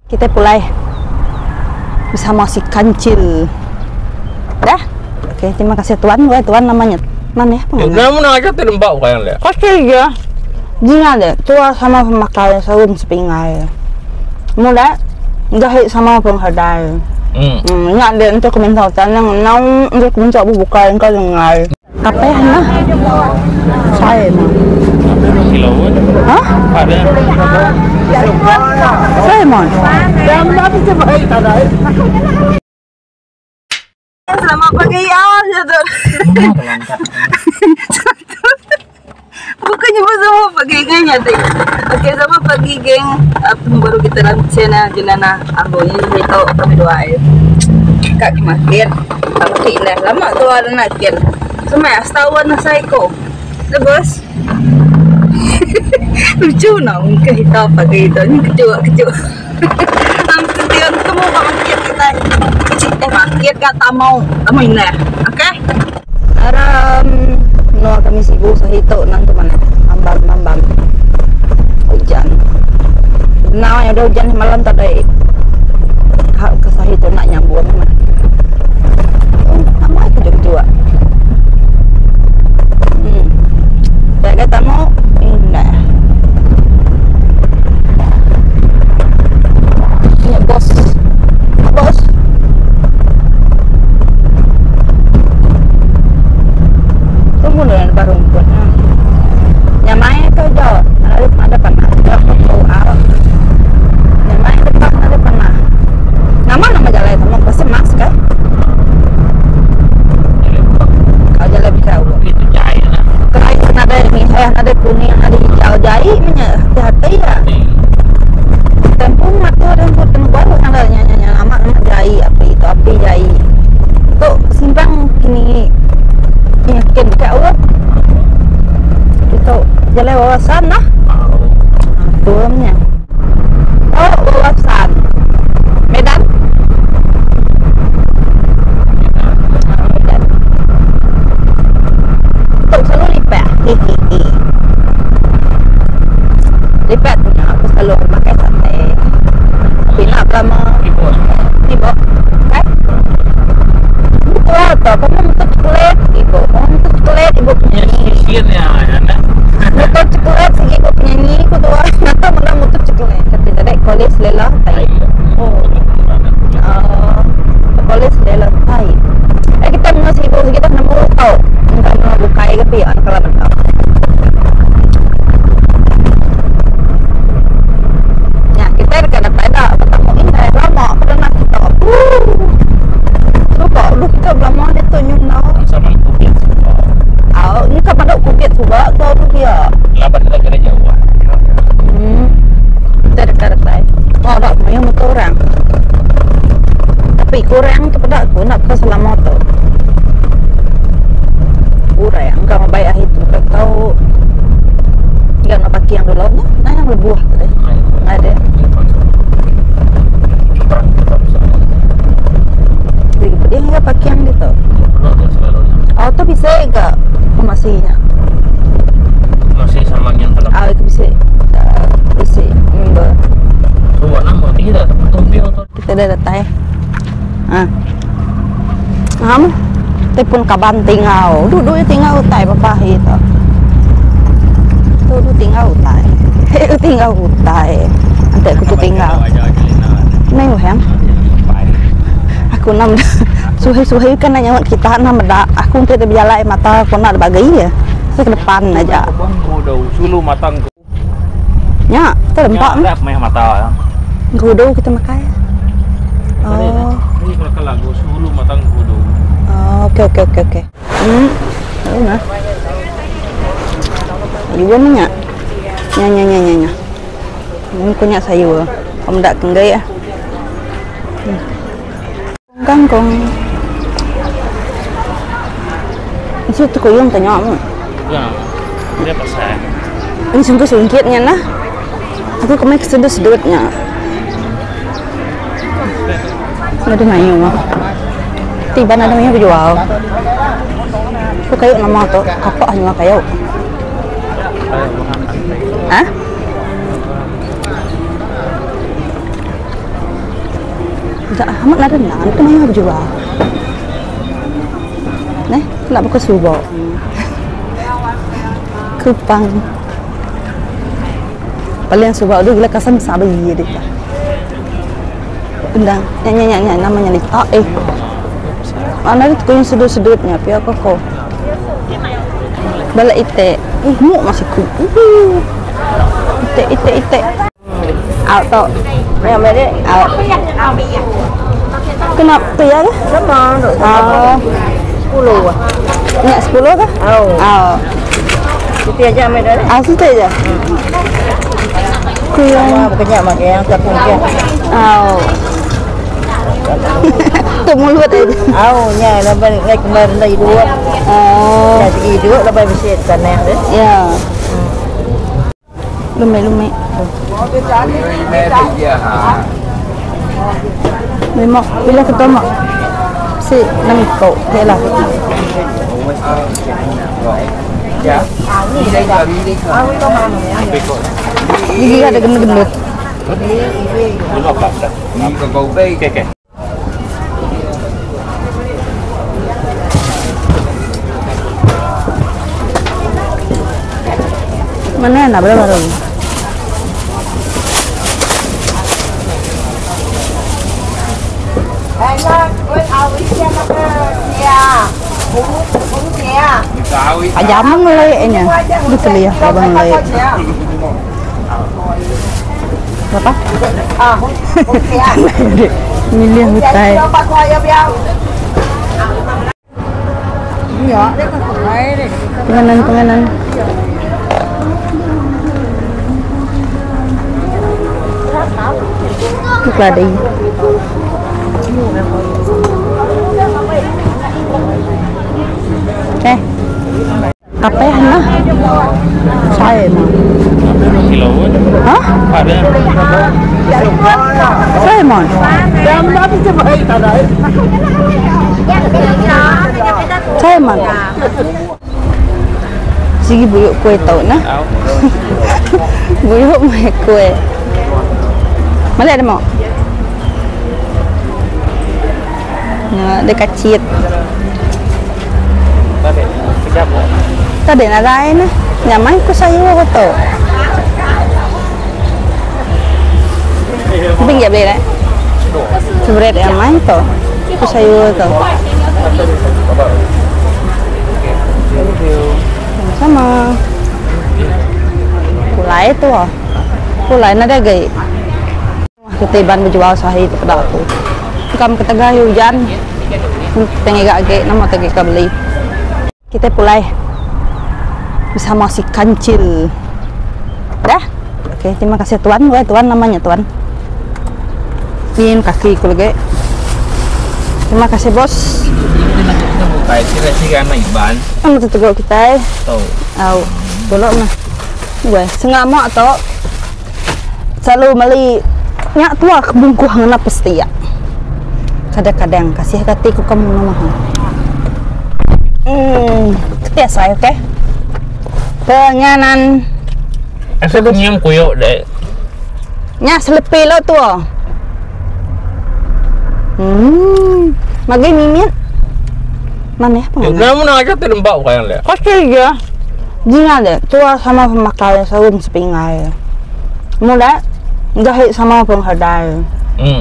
Kita pulai bersama si kancil. Dah. Okey, terima kasih tuan. Wah, tuan namanya. Mana ya pengen? Nama nak aja terlembab kan le. Kasih je. Jinga le, tua sama pemakai sarung sepingai. Mula jahit sama penghadai. Ingat dia untuk minta tanang nau untuk minta bukan kau dengar. Kape hana. Saya mah. Hah? Saya mah. Selamat pagi ya. Bukannya semua pagi gengnya teh. Okey, selamat pagi geng. Baru kita dalam channel Jenana Ambo ini itu kami dua ya. Kak kimakin. Tapi dah lama tu ada nak kin. Semai setahun nak saya ko. Terus lucu nak muka hitam pagi itu ni kecil kecil. Nanti ketemu pak makin kita. Kecil eh makin kat tamau tamu ini. Okey. Aram no kami sibuk sahito nanti mana ambam ambam hujan. Nah, yang ada hujan malam tadi. Hak ke sahito nak nyambung mana. Oh, nama aku juga juga. Tak kata mau indah. Ini bos. Bos. Tunggu dulu yang baru pun. Nyamai ke jauh. Ada ada panah. Jauh au. Nyamai depan ada panah. Nama nama jalan itu mau pasti mas kan? Kalau jalan bisa Itu jahit lah. Kerai ada ini, ada kuning, ada hijau jahit, punya hati-hati ya. Tempung mata tempung tempung baru ada nyanyi nama nama jahit api itu api jahit. Tu simpang kini yakin ke awak. Itu jalan wawasan lah. Turunnya. Oh wawasan. Medan. Medan. Tu selalu lipat. Hihihi. Lipat punya aku selalu makan sate. Tapi nak lama. Ibu. Kan? Betul atau kamu untuk coklat ibu. Kamu untuk coklat ibu penyanyi. Sisirnya ya. Mutu coklat sih ibu penyanyi ku tu. Atau mana mutu coklat. Kata tadi kolis lelah tai. Oh. Kolis lelah tai. Kita mau sibuk kita nak mau tahu. Enggak mau buka ke pihak kalau betul. Ya, kita dekat dapat dah bertemu indah lama pernah kita. Cuba lu kita lama dia tunjuk nau. Sama kubit. Oh, ni kan pada kubit cuba kau tu dia. Lapan kita kena jauh. Kita dekat dapat. Oh, dak punya motor orang. Tapi kurang tu pada aku nak ke selama tu. Kurang kau baik itu kau tahu. Enggak nak pakai yang dulu nah, nah yang lebuh tadi. Ada. Dia enggak pakai yang gitu. Oh, tu bisa enggak masihnya? Masih sama yang dalam. Ah, itu bisa. Bisa. Member. Coba nama tidak tumpil tu. Kita dah datang. Ah. Am. Tepun kaban tinggal. Duduk tinggal utai papa itu. Tu tinggal utai. Tinggal utai. Nanti aku tu tinggal. Neng hem. Aku nam suhi-suhi kan nanya kita nam dah. Aku tidak berjalan mata aku nak bagi ya. Saya ke depan aja. Sulu matang. Ya, terlempak. Ya, meh mata. Gudo kita makan. Oh. Ini kalau lagu sulu matang gudo. Oh, okey okey okey okey. Tahu nah. Ibu ni nya. Nya nya nya nya nya. Ini punya sayur. Om dak kenggai ah. Kangkung. Ini tu koyong tanya mu. Ya. Dia pasal. Ini sungguh singkitnya nah. Aku kemarin kesedut-sedutnya. Ada mayu mah. Tiba ada mayu berjual. Aku kayu nama tu, kapak hanya kayu. Hah? Amat nadai nan ke mayuh bejual. Neh kena baka suba. Kupang. Paling suba tu gila kasan sabi dia. Undang. Nya nya nya nya namanya lita eh. Mana tu kau sedut-sedutnya pia ko ko. Bala itik. Uh, muk masih ku. Itik itik itik. Out tu. Out. Kenapa ya? Sama. Ah. 10. Nak 10 ke? Oh. Ah. Siti aja ambil dah. Ah, situ aja. Kuyang. Sama bukannya makan yang tepung ke. Oh. Tu mulut aja. Au nya lepas naik kemarin dah hidup. Oh. Ya segi hidup lepas bersih tanah dia. Ya. Lumai lumai. Memang bila ketemu si nangko dia lah. Gigi ada gendut-gendut. Oke, oke. Mana nak berapa baru? Ayam ngeleknya. Betul ya, abang ngelek. Berapa? Milih hutai. Penganan penganan. Keladi. Eh. Kape hana? Saya mah. Kilo. Hah? Ada. Saya mah. Saya mah. Sigi buyuk kue tau nah. Buyuk mai kue. Mana ada mau? Ya, dekat cit. Tadi kejap. Tadi nak lain nah. Nyaman ku sayur aku tu. Pinggir beli dah. Seberat yang main tu. Ku sayur tu. Sama. Kulai tu ah. Kulai nada gay. Kita ban berjual sehari tu pada aku. Kam ketengah hujan. Tengah gak gay nama tengah ka beli. Kita pulai bersama si kancil. Dah. Okey, terima kasih tuan. Wah, tuan namanya tuan. Min kaki ku lagi. Terima kasih bos. Kira-kira naik ban. Kamu tegur kita. Tahu. Au, tolong nah. Weh, sengamak tok. Selalu meli nyak tua bungkuh ngena pasti ya. Kadang-kadang kasih hati ku kamu nama. Ketia saya okey. Penganan. Asa kenyam kuyok dek. Nya selepi lo tua. Magi mimit. Mana ya penganan? Kamu nak aja terlembab kayak le. Pasti ya. Jinga deh, tua sama pemakai sarung sepingai. Mula jahit sama penghadai.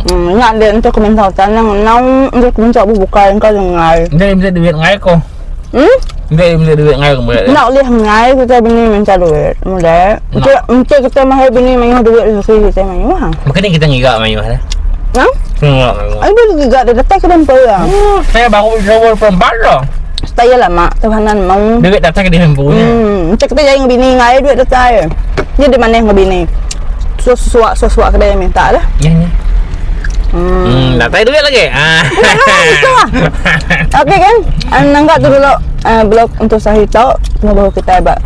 Ingat dia untuk komentar tanang nau untuk komentar bukan kau dengar. Dia minta duit ngai ko. Dia minta duit ngai ko mula. Nak boleh ngai kita bini minta duit. Mula. Untuk kita mahal bini mayu duit rezeki kita mayu ha. Makanya kita ngigak mayu ha. Ha? Ngigak mayu. Ai boleh ngigak dia datang ke dalam ya. Saya baru jawab perempuan dah. Saya lah mak, Tuhanan mau. Duit datang ke dia punya. Cak kita jangan bini ngai duit datang. Dia di mana yang bini? Suak-suak kedai minta lah. Ya ya. Datang duit lagi. Ah. Okey kan? Nanggak tu dulu blog untuk sahito. Tunggu baru kita buat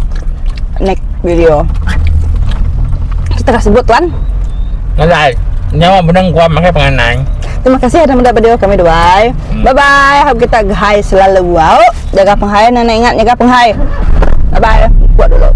next video. Kita kasih buat tuan. Nggak, nyawa benang gua pakai penganan. Terima kasih sudah mendapat video kami dua. Bye bye. Harap kita gahai selalu wow. Jaga penghai, nenek ingat jaga penghai. Bye bye. Buat dulu.